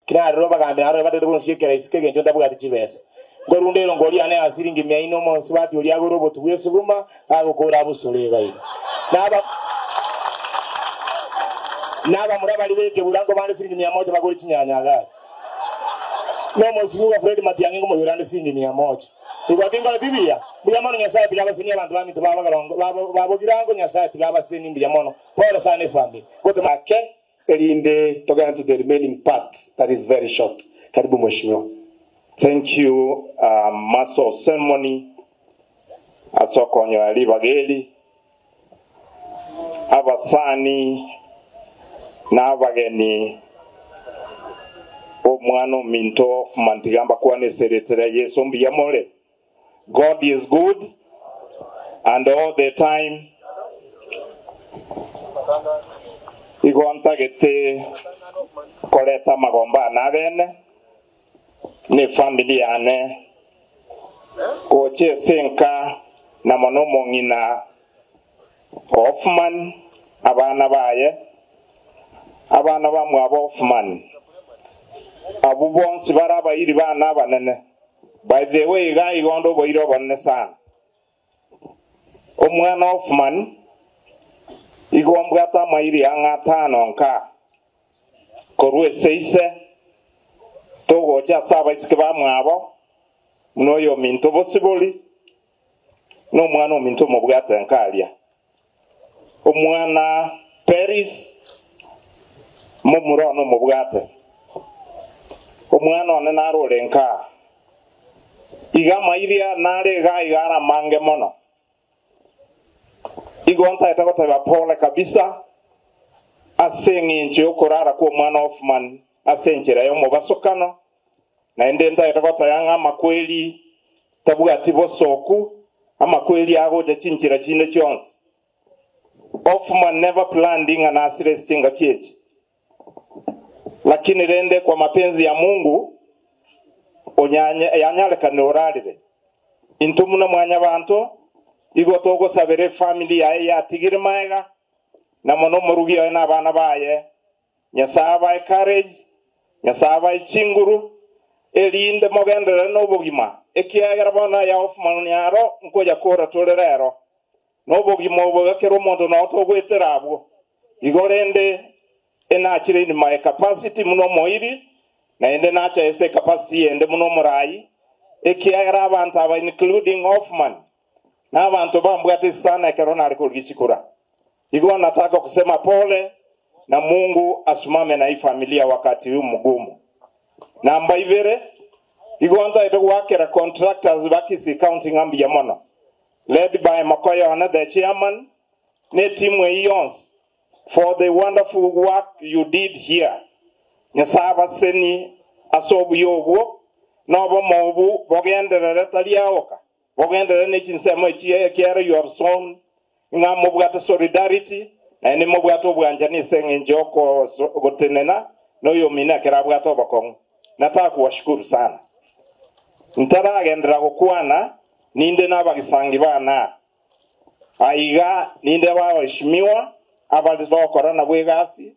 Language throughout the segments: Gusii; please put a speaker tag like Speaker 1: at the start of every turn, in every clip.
Speaker 1: Kinarire obagambi narore batete gonsiekera isiko egento ntabwati chibesa. Nkorunda erongo oria yane ya siringi mia ine omosubati oria agore obotu bw'esuguma gagokora abusure iga iga. Naba nabamura baria b'ekebura nkobande siringi mia moja bagore chinyanya agari. Nomosibwa Fred Matiang'i nkomoigwera ande siringi mia moja. Igo tinkoreti buya? Mbuya mono Nyasae tiga abasenie abanto baminto babo babo girango Nyasae tiga abasenie mbuya mono. Pole sana efamiri. Gotema.
Speaker 2: Ake erinde togende to the remaining part that is very short. Karibu Mheshimiwa.
Speaker 3: Thank you Master of Ceremony ase okonyoa ribaga eri. Abasani na abageni b'omwana ominto Hoffman tiga mbakwane ase erieta ria Yeso mbuya more. God is good and all the time. Igo ntagete koreta amagomba ane abene na efamiri yane gocha ase enka na mono omong'ina Hoffman, abana baye, abana bamwabo Hoffman, abwo bonsi bare abairi bane abanene. By the way iga igo onde oboiri obonene sana. Omwana Hoffman igo mbwate amairi ang'e atano nka korwa ase ise, togocha ase abaiseke bamwabo, buna oyominto bosibori, na omwana ominto omobwate nka aria. Omwana Peris, momura one omobwate. Omwana one naro ore nkaa. Iga amairi nare iga iga are amange mono. Igo ntaete goteba pole kabisa ase eng'encho y'okorara kw'omwana Hoffman ase enchera y'omobasokano, naende ntaete goteba ng'a amakweri tabwati bosooku, amakweri agocha chinchera chinde chionsi. Hoffman never planned ng'a nasire ase chingaki echi. Lakini rende kwa mapenzi ya Mungu yanyarekanire orarire. Intwe buna mwanyabanto igo togosabera efamiri yaye yatigire maega, na mono omorugi oye na abana baye. Nyasae abae courage, Nyasae abae chinguru, erinde mogenderere nobogima, ekiagera bono aya Hoffman aro nkoya kora tore rero. Nobogima obo ekero omonto noo togoetera abwo. Igo rende enachire in my capacity buna omoiri, naende nacha ase ecapacity yende buna omorai, ekiagera abanto aba including Hoffman, nabanto bambwate sana ekero nare korigia chikura. Igo nataka kusema pole na Mungu asimame na hii familia wakati huu mgumu. Namba ibere, igo ntaete goakera contractors ba Kisii County ng'a mbuya mono. Led by Makoya one the chairman, ne etimu eyio yonsi for the wonderful work you did here. Nyasae abaseni ase obuya obwo, na obomo obu bogenderere tari aoka, bogenderere ne chinsemo echi ekiagera you have sown ng'a mobwate solidarity, naende mobwate obwanchani ase eng'encho y'ogotenena na oyomino ekero abwate obokong'u. Nataka kuwashukuru sana. Ntaragenderera gokwana, ninde nabagisangi bane aa. Aiga ninde abaheshimiwa abare togokora nabwo egasi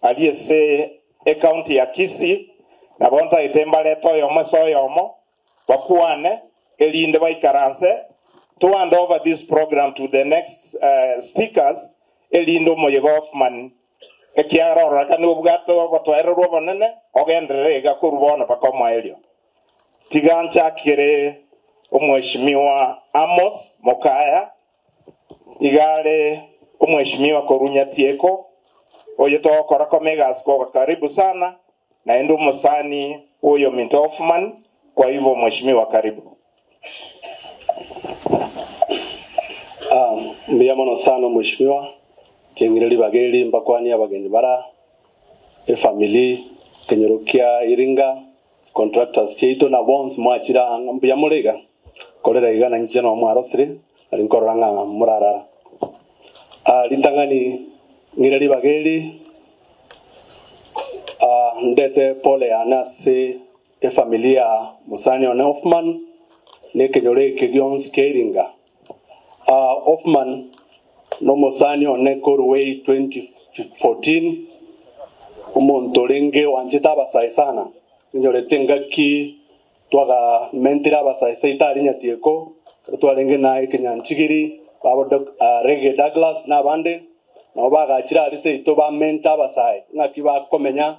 Speaker 3: aria ase ecounty ya Kisii, nabo ntagete mbarete oyomo ase oyomo, bakwane, erinde baikaranse, to hand over this program to the next speakers, erinde omoyega Hoffman ekiagera ororekane obwate obotoererwa obonene, ogenderere iga korwa bono mpaka omoerio. Tiga nchakere omweshimiwa Amos Mokaya, iga are omweshimiwa korwa Nyatieko, oyo togokora koma egasi koga karibu sana, naende omosani oyo ominto Hoffman, kwa hivyo mheshimiwa karibu.
Speaker 4: Mbuya mono sana mheshimiwa, keng'ire ribaga eri mbakwanie abageni bara, efamiri, ekenyoro kia Iringa, contractors chiaito na bonsi mwachire aa ng'a mbuya more iga, korera iga na inche noo mwarosire, nari nkorora ng'a morarara. Ritang'ani ng'ire ribaga eri, ndete pole yane ase efamiri ya mosani one Hoffman, na ekenyoro eke gionsi kia Iringa. Hoffman nomosani one korwa 2014. Omonto orenge oanchete abasae sana, ninyorete engaki twagamentire abasae seito aria Nyatieko, ekero twarenge na ekenyanchigiri, babo Reggae Douglas na abande, nabo bagachire aria seito bamente abasae ng'aki bakomenya,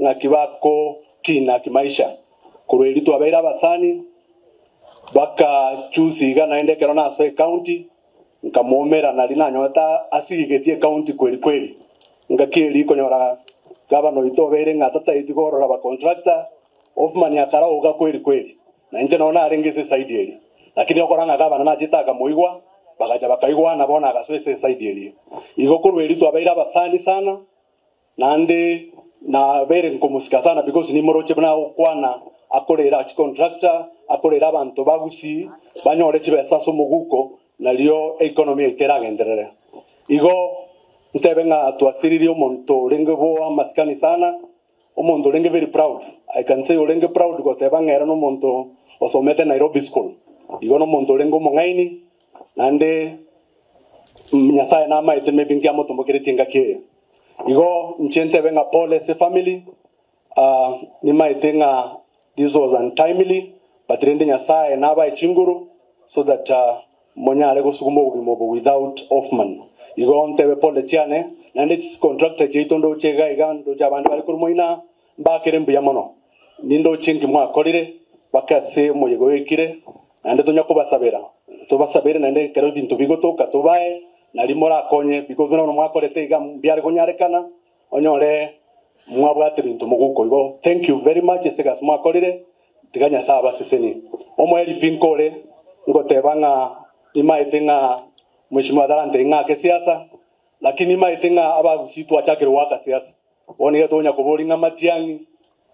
Speaker 4: ng'aki bakokina kimaisha. Korwa erio twabeire abasani, bakachusi iga naende ekero nasoa ecounty, Nkamoumera nario nanyorete asigetie ekaunti kweri kweri. Ngaki eria konyora gavana oito obeire ng'a tataeti korora abacontractor, Hoffman akaraoka kweri kweri. Na inche nao narenge ase eside eria. Lakini okora ng'a gavana nachete akamoigwa, bagacha bakaigwana bono agasoa ase eside eria. Igo korwa erio twabeire abasani sana, Naende nabeire nkomosika sana because nimoroche buna agokwana akorera chicontractor, akorera abanto ba Gusii banyore chibesa ase omoguko nario economy yaito eragenderere. Igo ntebe ng'a twasiririe omonto orenge bo amasikani sana, omonto orenge very proud, I can say orenge proud goteba ng'a ere nomonto osomete Nairobi school. Igo nomonto orenge omong'aini naende Nyasae namaete maybe nkiamotombokeretie engaki eye. Igo inche ntebe ng'a pole ase family, ah, nimaete ng'a this was untimely, but rende Nyasae nabae chinguru so that ah, monyare gosuguma obogima obo without Hoffman. Igo ntebe pole chiane, naende chicontractor chiaito ndoche iga iga, ndoche abande bare korwa moino aa, mbakere mbuya mono. Nindoche nki mwakorire mpaka ase omoyega oyo oikire, naende tonya kobasabera, tobasabere naende ekero ebinto bigotoka tobae, Nario morakonye, because buna bono mwakorete iga mbiare konyarekana, onyore mwabwate ebinto moguko. Igo thank you very much ase egasi mwakorire, tiga Nyasae abasesenie. Omoerio pi nkore, ngoteba ng'a nimaete ng'a Mheshimiwa tarantebi ng'a ake siasa, lakini nimaete ng'a abagusii twachakire goaka siasa. Bono iga tonya koboria ng'a Matiang'i,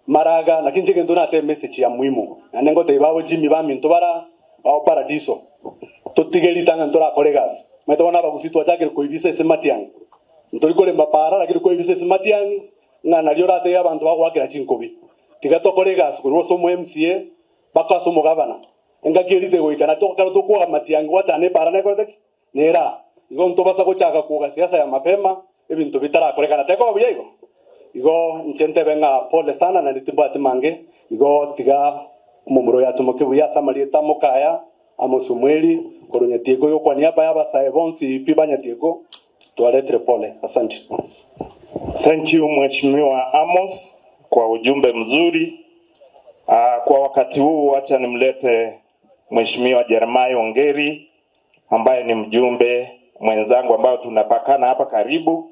Speaker 4: Maraga, naki inche egento natebe message ya muhimu, naende ngotebia babo Jimmy baminto bara bao Paradiso, totige ritang'ani torakore egasi. Omanyete bono abagusii twachakire koibisa ase Matiang'i, ntori korema para lakini koibisa ase Matiang'i ng'a nario oratebie abanto bagoakera chinkobi. Tiga tokore egasi korwa ase omo MCA mpaka ase omogabana, engaki eria tegoika na ekero tokwoga Matiang'i gwatana epara nekorete ki? Nera, igo ntobasa gochaka kwoga siasa ya mapema ebinto bitarakorekana tekoba buya igo? Igo inche ntebe ng'a pole sana naende timbwati mange, igo tiga omomura oyo atomoke buya ase amarieta amokaya Amos Omweri korwa Nyatieko igo kwa niaba y'abasae bonsi pi ba Nyatieko twaretire pole. Asante.
Speaker 3: Thank you Mheshimiwa Amos kwa ujumbe mzuri. Ah, kwa wakati huu wacha nimlete Mheshimiwa Jeremiah Ongeri ambaye ni mjumbe mwenzangu ambayo tunapakana hapa karibu.